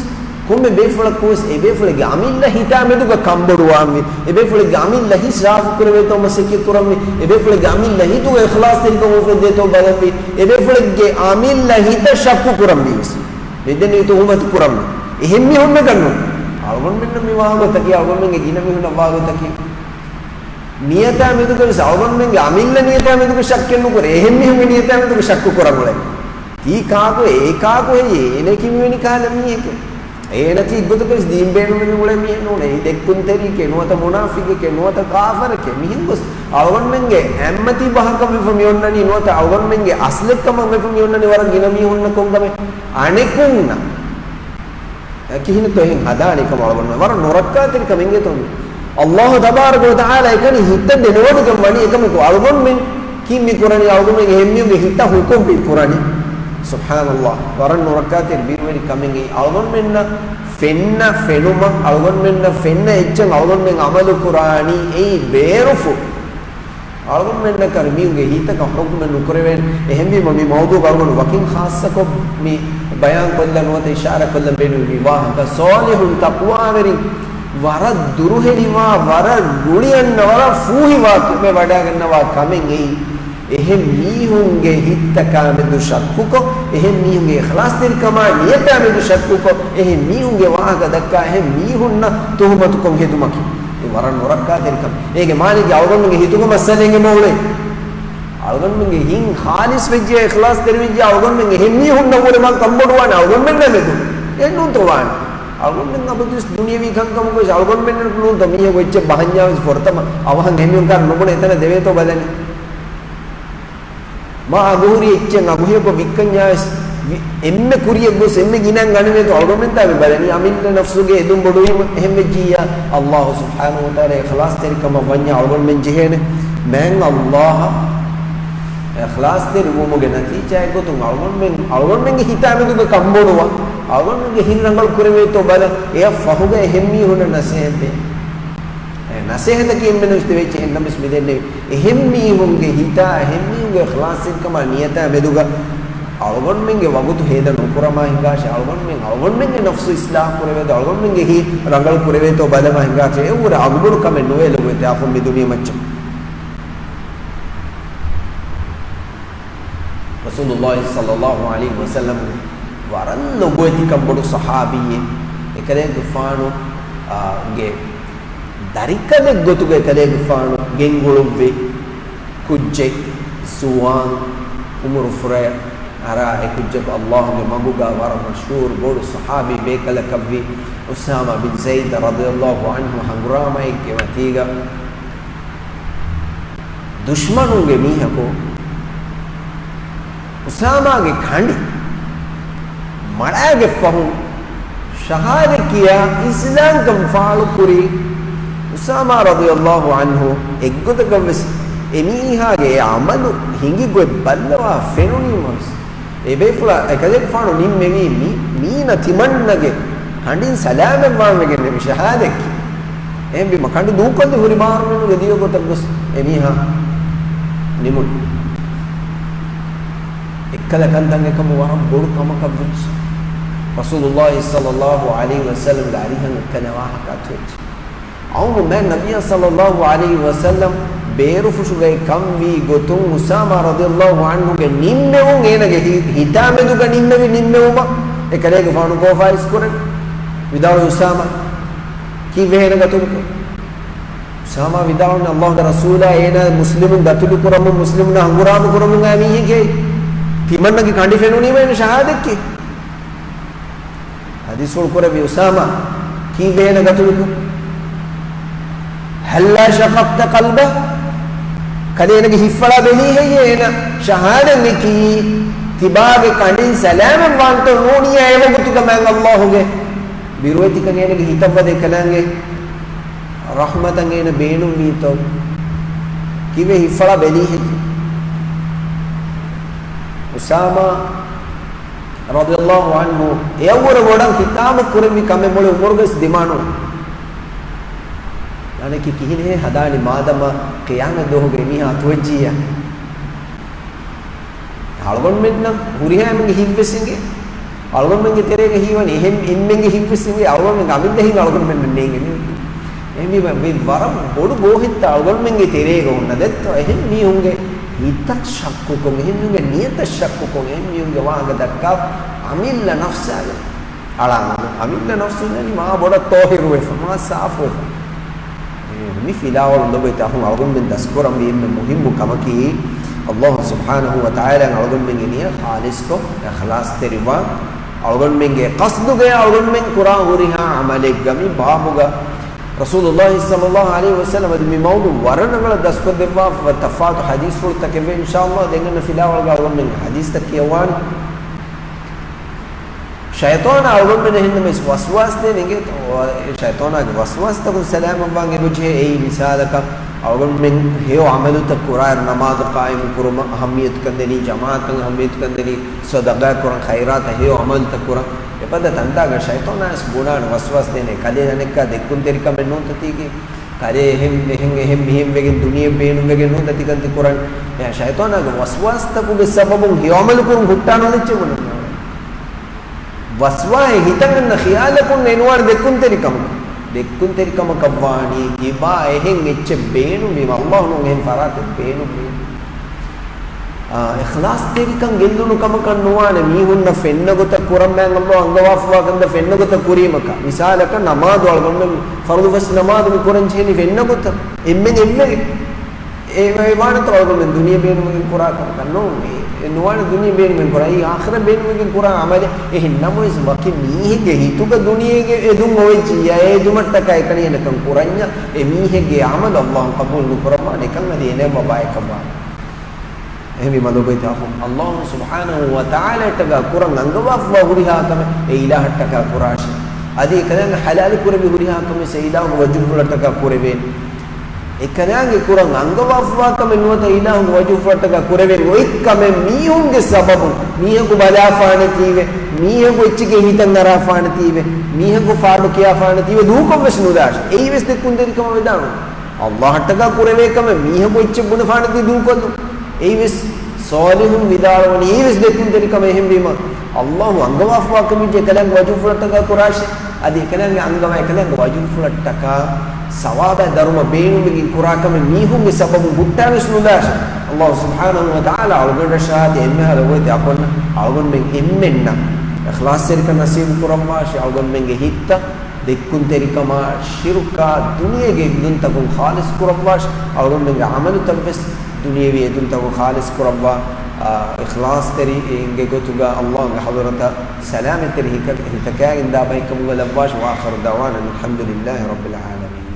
ކޮންމެ ބޭފުޅަކުވެސް އެބޭފުޅެއްގެ އަމިއްލަ ހިތާ މެދުގަ ކަންބޮޑުވާންވީ، އެބޭފުޅެއްގެ އަމިއްލަ ހިތް ސާފުކުރެވޭތޯ މަސައްކަތް ކުރަންވީ، އެބޭފުޅެއްގެ އަމިއްލަ ހިތުގަ އިޚްލާޞްތެރިކަން އުފެއްދޭތޯ ބަލަންވީ، އެބޭފުޅެއްގެ އަމިއްލަ ހިތަށް ޝައްކު ކުރަންވީވެސް. މިދެނީ ތުހުމަތު ކުރަންވީ. އެހެން މީހުންނަކަށްނު. އަޅުގަނޑުމެންނަށް މި ވާގޮތަކީ، އަޅުގަނޑުމެންގެ ގިނަ މީހުންނަށް ވާގޮތަކީ. ނިޔަތާ މެދުގަވެސް އަޅުގަނޑުމެންގެ އަމިއްލަ ނިޔަތާ މެދުގަ ޝައްކެއް ނުކުރޭ. އެހެން މީހުންގެ ނިޔަތާ މެދުގަ ޝައްކު ކުރަން އުޅޭ. ތީ ކާކު އޭ ކާކު ހެއްޔޭ؟ އޭނަކީ މިވެނި ކަހަލަ މީހެކޭ. އޭނަކީ އެއްގޮތަކަށް ދީން ބޭނުމެއް އުޅޭ މީހެއް ނޫނޭ. އެއީ ދެއްކުންތެރިއެކޭ، ނުވަތަ މުނާފިގެކޭ، ނުވަތަ ކާފަރެކޭ. މިހެން ގޮސް އަޅުގަނޑުމެންގެ އެއްމަތީ ބަހަކަށް ވެފަ މިއޮންނަނީ، ނުވަތަ އަޅުގަނޑުމެންގެ އަސްލެއްކަމަށް ވެފަ މިއޮންނަނީ ވަރަށް ގިނަ މީހުންނަށް ކޮންކަމެއް؟ އަނެކުންނަށް. އެ ކިހިނެއްތޯ އެހެން ހަދާނީ ކަމަށް އަޅުގަނޑުމެން ވަރަށް ނުރައްކާތެރިކަމެއް އިނގޭތޯ މީ. ﷲ ތަބާރަކަ ވަތަޢާލާ އެކަނި ހިތަށް ދެނެވޮޑިގެން ވަނީ އެކަމަކު އަޅުގަނޑުމެން ކީއްމި ކުރަނީ؟ އަޅުގަނޑުމެން އެހެންމީހުންގެ ހިތަށް ހުކުމް މި ކުރަނީ. ސުބްޙާނަﷲ. ވަރަށް ނުރައްކާތެރި ބިރުވެރި ކަމެއް އެއީ. އަޅުގަނޑުމެންނަށް ފެންނަ ފެނުމަށް، އަޅުގަނޑުމެންނަށް ފެންނަ އެއްޗަށް އަޅުގަނޑުމެން ޢަމަލު ކުރާނީ އެއީ ބޭރުފުށް. އަޅުގަނޑުމެންނަކަށް މީހުންގެ ހިތަކަށް ޙުކުމެއް ނުކުރެވޭނެ. އެހެންވީމަ މި މައުޟޫޢުގަ އަޅުގަނޑު ވަކިން ޚާއްޞަކޮށް މި ބަޔާން ކޮށްލަން ނުވަތަ އިޝާރާތް ކޮށްލަން ބޭނުންވީ މި ވާހަކަ. ޞާލިޙުން ތަޤްވާވެރިން ވަރަށް ދުރުހެލިވާ، ވަރަށް ރުޅިއަންނަ، ވަރަށް ފޫހިވާ ކަމެއް ވަޑައިގަންނަވާ ކަމެއް އެއީ. އެހެން މީހުންގެ ހިތްތަކާ މެދު ޝައްކުކޮށް، އެހެން މީހުންގެ އިޚްލާޞްތެރިކަމާ ނިޔަތާ މެދު ޝައްކުކޮށް، އެހެން މީހުންގެ ވާހަކަ ދައްކާ އެހެން މީހުންނަށް ތުހުމަތުކޮށް ހެދުމަކީ. އެ ވަރަށް ނުރައްކާތެރިކަމެއް. އޭގެ މާނައަކީ އަޅުގަނޑުމެންގެ ހިތުގަ މައްސަލައެއް އެބައުޅޭ. އަޅުގަނޑުމެންގެ ހިތް ޚާލިޞް ވެއްޖިޔާ، އިޚްލާޞްތެރިވެއްޖިޔާ، އަޅުގަނޑުމެން އެހެން މީހުންނަށްވުރެ މާ ކަންބޮޑުވާނެ އަޅުގަނޑުމެންނާ މެދު. އެއްނޫންތޯ ވާނެ. އަޅުގަނޑުމެން އަބަދުވެސް ދުނިޔަވީ ކަންކަމަކުވެސް އަޅުގަނޑުމެންނަށް ނޫންތޯ މީހަކު އެއްޗެއް ބަހަންޏާވެސް ފުރަތަމަ އަވަހަށް އެހެންވީ ކަން ނުބުނެ އެތަނަށް ދެވޭތޯ ބަލަނީ. މާ އަގުހުރި އެއްޗެއް އަގުހެޔޮކޮށް ވިއްކަންޏާވެސް ވި-، އެންމެ ކުރިއެއް ގޮސް އެންމެ ގިނައިން ގަނެވޭތޯ އަޅުގަނޑުމެންތާ މި ބަލަނީ. އަމިއްލަ ނަފްސުގެ އެދުން ބޮޑުވީމަ އެހެންވެއްޖިއްޔާ. އައްލާހު ސުބްޙާނަހު ވަތަޢާލާ އިޚްލާޞްތެރިކަމަށް ވަންޏާ އަޅުގަނޑުމެން ޖެހޭނެ މާތް އައްލާހަށް އިޚްލާޞްތެރިވުމުގެ ނަތީޖާއެއްގޮތުން އަޅުގަނޑުމެން، އަޅުގަނޑުމެންގެ ހިތާމެދުގަ ކަންބޮޑުވާ، އަޅުގަނޑުމެންގެ ހިތް ރަނގަޅު ކުރެވޭތޯ ބަލަން. އެއަށް ފަހުގަ އެހެން މީހުންނަށް ނަސޭހަތް ދޭން. އެ ނަސޭހަތަކީ އެންމެންނަށް ދެވިއްޖެ އެހެންނަމަވެސް މިދެންނެވި އެހެން މީހުންގެ ހިތާ، އެހެން މީހުންގެ އިޚްލާޞްތެރިކަމާ ނިޔަތާ މެދުގަ އަޅުގަނޑުމެންގެ ވަގުތު ހޭދަ ނުކުރަމާ ހިނގާށޭ، އަޅުގަނޑުމެން އަޅުގަނޑުމެންގެ ނަފްސު އިޞްލާޙް ކުރެވޭތޯ، އަޅުގަނޑުމެންގެ ހިތް ރަނގަޅު ކުރެވޭތޯ ބަލަމާ ހިނގާށޭ. އެއަށްވުރެ އަގުބޮޑު ކަމެއް ނުވޭ ލޮބުވެތި އަޚުން މި ދުނިޔެ މައްޗަށް. ރަސޫލުﷲ ޞައްލަﷲ ޢަލައިހި ވަސައްލަމް ވަރަށް ލޮބުވެތިކަން ބޮޑު ޞަޙާބީއެއް. އެކަލޭގެފާނު، އާ، ގެ ދަރިކަލެއް ގޮތުގަ އެކަލޭގެފާނު ގެންގުޅުއްވި ކުއްޖެއް، ޒުވާން، އުމުރު ފުރައި އަރާ އެ ކުއްޖަކު އައްލާހުގެ މަގުގަ ވަރަށް މަޝްހޫރު ބޮޑު ޞަޙާބީ ބޭކަލަކަށްވި އުސާމާ ބިން ޒައިދް ރަޟިޔަﷲ ޢަންހު ހަނގުރާމައެއްގެ މަތީގަ ދުޝްމަނުންގެ މީހަކު އުސާމާގެ ކަނޑި މަޅާގެ ފަހުން ޝަހާދަތް ކިޔާ އިސްލާމްކަން ފާޅުކުރި އުސާމާ ރަޟިޔަﷲ ޢަންހު އެއްގޮތަކަށްވެސް އެމީހާގެ އެ ޢަމަލު ހިނގި ގޮތް ބައްލަވާ ފެނުނީމަވެސް އެބޭފުޅާ އެކަލޭގެފާނު ނިންމެވީ މި-، މީނަ ތިމަންނަގެ ކަނޑިން ސަލާމަތްވާން ވެގެންނެވި ޝަހާދަތްކީ. އެހެންވީމަ ކަނޑި ދޫކޮށްލި ހުރި މާރުމެނުގެ ދިޔަ ގޮތަށް ގޮސް އެމީހާ ނިމުނު. އެއްކަލަ ކަންތައް އެކަމު ވަރަށް ބޮޑު ކަމަކަށް ވެއްޖެ. ރަސޫލުﷲ ޞައްލަﷲ ޢަލައިހި ވަސައްލަމްގެ އަރިހަށް އެއްކަލަ ވާހަކަ އަތުވެއްޖެ. އައުމު މާތް ނަބިއްޔާ ޞައްލަﷲ ޢަލައިހި ވަސައްލަމް ބޭރުފުށުގައި ކަންވީ ގޮތުން އުސާމާ ރަޟިޔަﷲ ޢަންހުގެ ނިންމެވުން އޭނަގެ ހި-، ހިތާމެދުގަ ނިންމެވި ނިންމެވުމަށް އެކަލޭގެފާނު ކޯފާ އިސްކުރެވި. ވިދާޅުވި އުސާމާ ކީއްވެ އޭނަ ގަތުމުކޮށް؟ އުސާމާ ވިދާޅުވި އައްލާހުގެ ރަސޫލާ އޭނާ މުސްލިމުން ގަތުލު ކުރަމުން މުސްލިމުންނާ ހަނގުރާމަ ކުރަމުން އައި މީހެކޭ. ތިމަންނަގެ ކަނޑި ފެނުނީމަ އޭނަ ޝަހާދަތްކީ. ޙަދީޘްފުޅު ކުރެއްވި އުސާމާ ކީއްވެ އޭނަ ގަތުލުކޮށް؟ هلا شققت قلبه؟ ކަލޭ އޭނަގެ ހިތްފަޅާ ބެލީ ހެއްޔޭ އޭނަ ޝަހާދަތް ނެތީ؟ ތިބާގެ ކަނޑިން ސަލާމަތް ވާންތޯ ނޫނިއްޔާ އެވަގުތުގަ މާތް އައްލާހުގެ ބިރުވެތިކަން އޭނަގެ ހިތަށް ވަދެ އެކަލާނގެ ރަޙްމަތަށް އޭނަ ބޭނުންވީތޯ؟ ކީއްވެ ހިތްފަޅާ ބެލީ ހެއްޔޭ؟ އުސާމާ ރަޟިޔަﷲ ޢަންހު އެއަށްވުރެ ވޮޑަށް ހިތާމަ ކުރެއްވި ކަމެއް މުޅި އުމުރުގަސް ދިމާނު. އަނެކި ކިހިނެއް ހަދާނީ މާދަމާ ޤިޔާމަތް ދުވަހުގެ މީހާ އަތުވެއްޖިއްޔާ. އަޅުގަނޑުމެންނަށް ހުރިހާ އެންމެންގެ ހިތްވެސް އެނގޭ. އަޅުގަނޑުމެންގެ ތެރޭގަ ހީވަނީ އެހެން އެންމެންގެ ހިތްވެސް އެނގޭ. އަޅުގަނޑުމެންގެ އަމިއްލަ ހިތް އަޅުގަނޑުމެންނަށް ނޭނގެ ނޫން. އެހެންވީމަ މި ވަރަށް ބޮޑު ގޯހެއްތަ އަޅުގަނޑުމެންގެ ތެރޭގަ ހުންނަ ދެއްތޯ؟ އެހެން މީހުންގެ ހިތަށް ޝައްކުކޮށް، އެހެން މީހުންގެ ނިޔަތަށް ޝައްކުކޮށް، އެހެން މީހުންގެ ވާހަކަ ދައްކާ އަމިއްލަ ނަފްސާގެ އަޅާނު. އަމިއްލަ ނަފްސު އިންނަނީ މާ ބޮޑަށް ޠާހިރުވެފަ، މާ ސާފުވެފަ. މި ފިލާވަޅު ލޮބުވެތި އަޚުން އަޅުގަނޑުމެން ދަސްކުރަންވީ އެންމެ މުހިއްމު ކަމަކީ، އައްލާހު ސުބްޙާނަހު ވަ ތަޢާލާ އަޅުގަނޑުމެންގެ ނިޔަތް ޚާލިޞްކޮށް، އިޚްލާޞްތެރިވާން، އަޅުގަނޑުމެންގެ ޤަޞްދުގައި އަޅުގަނޑުމެން ކުރާ ހުރިހާ ޢަމަލެއްގަ މި ބާބުގަ ރަސޫލުﷲ ޞައްލަﷲ ޢަލައިހި ވަސައްލަމަ މި މައުޟޫޢު ވަރަށް ރަނގަޅަށް ދަސްކޮށްދެއްވާފަ ތަފާތު ޙަދީޘްފުޅުތަކެއްވޭ. އިންޝާﷲ ދެން އަންނަ ފިލާވަޅުގަ އަޅުގަނޑުމެން ޙަދީޘްތައް ކިޔަވާނެ. ޝައިޠާނާ އަޅުގަނޑުމެން އެހެންނަމަވެސް ވަސްވާސް ދޭން އެނގޭތޯ؟ ޝައިޠާނާގެ ވަސްވާސްތަކުން ސަލާމަތްވާން އެބަޖެހޭ. އެއީ މިސާލަކަށް އަޅުގަނޑުމެން ހެޔޮ ޢަމަލުތައް ކުރާއިރު ނަމާދު ޤާއިމު ކުރުމަށް އަހައްމިއްޔަތުކަން ދެނީ، ޖަމާޢަތަށް އަހައްމިއްޔަތުކަން ދެނީ، ޞަދަޤާތް ކުރަން، ޚައިރާތަށް ހެޔޮ ޢަމަލުތައް ކުރަން. އެފަދަ ތަންތާގަ ޝައިޠާނާވެސް ބުނާނެ ވަސްވާސް ދޭނެ. ކަލޭ އަނެއްކާ ދެއްކުންތެރިކަމެއް ނޫންތަ ތީގެ؟ ކަލޭ އެހެން، އެހެން، އެހެން މިހެން ވެގެން ދުނިޔެ ބޭނުންވެގެން ނޫންތަ ތިކަން ތި ކުރަން؟ އެހާ ޝައިޠާނާގެ ވަސްވާސްތަކުގެ ސަބަބުން ހެޔޮ ޢަމަލު ކުރުން ހުއްޓާ ނުލެއްޗެވުނު. ވަސްވާހެއް ހިތަށް އަންނަ ޚިޔާލަކުން އެނުވާނެ ދެއްކުންތެރިކަމަކަށް. ދެއްކުންތެރިކަމަކަށް ވާނީ ކިބާ އެހެން އެއްޗެއް ބޭނުންވީމަ، އައްލާހު ނޫން އެހެން ފަރާތެއް ބޭނުންވީމަ. އާ، އިޚްލާޞްތެރިކަން ގެއްލުނު ކަމަކަށް ނުވާނެ، މީހުންނަށް ފެންނަ ގޮތަށް ކުރަން މާތް އައްލާހު އަންގަވާފަވާ ކަންތައް ފެންނަ ގޮތަށް ކުރީމަކަށް. މިސާލަކަށް ނަމާދު އަޅުގަނޑުމެން ފަރުޟު ފަސް ނަމާދު މި ކުރަން ޖެހެނީ ފެންނަ ގޮތަށް. އެންމެން އެއްވެގެން. އެ، އެ ވާނެތޯ އަޅުގަނޑުމެން ދުނިޔެ ބޭނުމެއް ކުރާ ކަމަކަށް ނޫން. އެ، ނުވާނެ ދުނިޔެ ބޭނުމެއް ކުރާ، އެއީ އާޚިރަތް ބޭނުމެއްގެން ކުރާ ޢަމަލެއް. އެހެން ނަމަވެސް، ވަކި މީހެއްގެ ހިތުގަ ދުނިޔޭގެ އެދުން އޮވެއްޖިއްޔާ، އެ އެދުމަށްޓަކާ އެކަނި އެނަކަން ކުރަންޏާ، އެ މީހެއްގެ ޢަމަލު ﷲ ޤަބޫލު ނުކުރައްވާނެ. އެކަން އަދި އެނެއްވާ ބައެއް ކަމާ. އެހެންވީމަ ލޮބުވެތި އަޚުން، ﷲ ސުބްޙާނަހޫ ވަތަޢާލާއަށްޓަކާ ކުރަން އަންގަވާފައިވާ ހުރިހާ ކަމެއް އެ އިލާހަށްޓަކާ ކުރާށި. އަދި އެކަލާނގެ ޙަލާލު ކުރެއްވި ހުރިހާ ކަމެއް އެ އިލާހުގެ ވަޖުހުފުޅަށްޓަކާ ކުރެވޭނެ. އެކަލާނގެ ކުރަން އަންގަވާފައިވާ ކަމެއް ނުވަތަ އިލާހުގެ ވަޖުހުފުޅަށްޓަކާ ކުރެވެން އޮތް ކަމެއް މީހުންގެ ސަބަބުން މީހަކު ބަލާފާނެތީވެ، މީހަކު އެއްޗެއްގެ ހިތަށް އަރާފާނެތީވެ، މީހަކު ފާޑު ކިޔާފާނެތީވެ، ދޫކޮށްވެސް ނުދާށި. އެއީވެސް ދެއްކުންތެރިކަމަށް ވެދާނެ. ﷲއަށްޓަކާ ކުރެވޭ ކަމެއް މީހަކު އެއްޗެއް ބުނެފާނެތީ ދޫކޮށްލުން. އެއީވެސް ޞާލިޙުން ވިދާޅުވަނީ އެއީވެސް ދެއްކުންތެރިކަމެއް. އެހެންވީމަ، ﷲ އަންގަވާފައިވާ ކަމެއް އެކަލާނގެ ވަޖުހުފުޅަށްޓަކާ ކުރާށި. އަދި އެކަލާނގެ އަންގަވާ އެކަލާނގެ ވަޖުހުފުޅަށްޓަކާ ސަވާބާއި ދަރުމަ ބޭނުމެއްގެން ކުރާ ކަމެއް މީހުންގެ ސަބަބުން ހުއްޓާވެސް ނުލާށި. ﷲ ސުބްޙާނަހޫ ވަތަޢާލާ އަޅުގަނޑަށާއި އެންމެހާ ލޮބުވެތި އަޚުންނަށް އަޅުގަނޑުމެން އެންމެންނަށް އިޚްލާޞްތެރިކަން ނަސީބު ކުރައްވާށި. އަޅުގަނޑުމެންގެ ހިތްތައް ދެއްކުންތެރިކަމާ، ޝިރުކާ، ދުނިޔޭގެ އެދުންތަކުން ޚާލިޞް ކުރައްވާށި. އަޅުގަނޑުމެންގެ ޢަމަލުތައްވެސް ދުނިޔެވީ އެދުންތަކުން ޚާލިޞް ކުރައްވާ، އާ، އިޚްލާޞްތެރިންގެ ގޮތުގަ ﷲގެ ޙަޟްރަތަށް ސަލާމަތްތެރި ހިތަ-، ހިތަކާގެން ދާ ބައެއްކަމުގަ ލައްވާށި. وآخر دعوانا أن الحمد لله رب العالمين.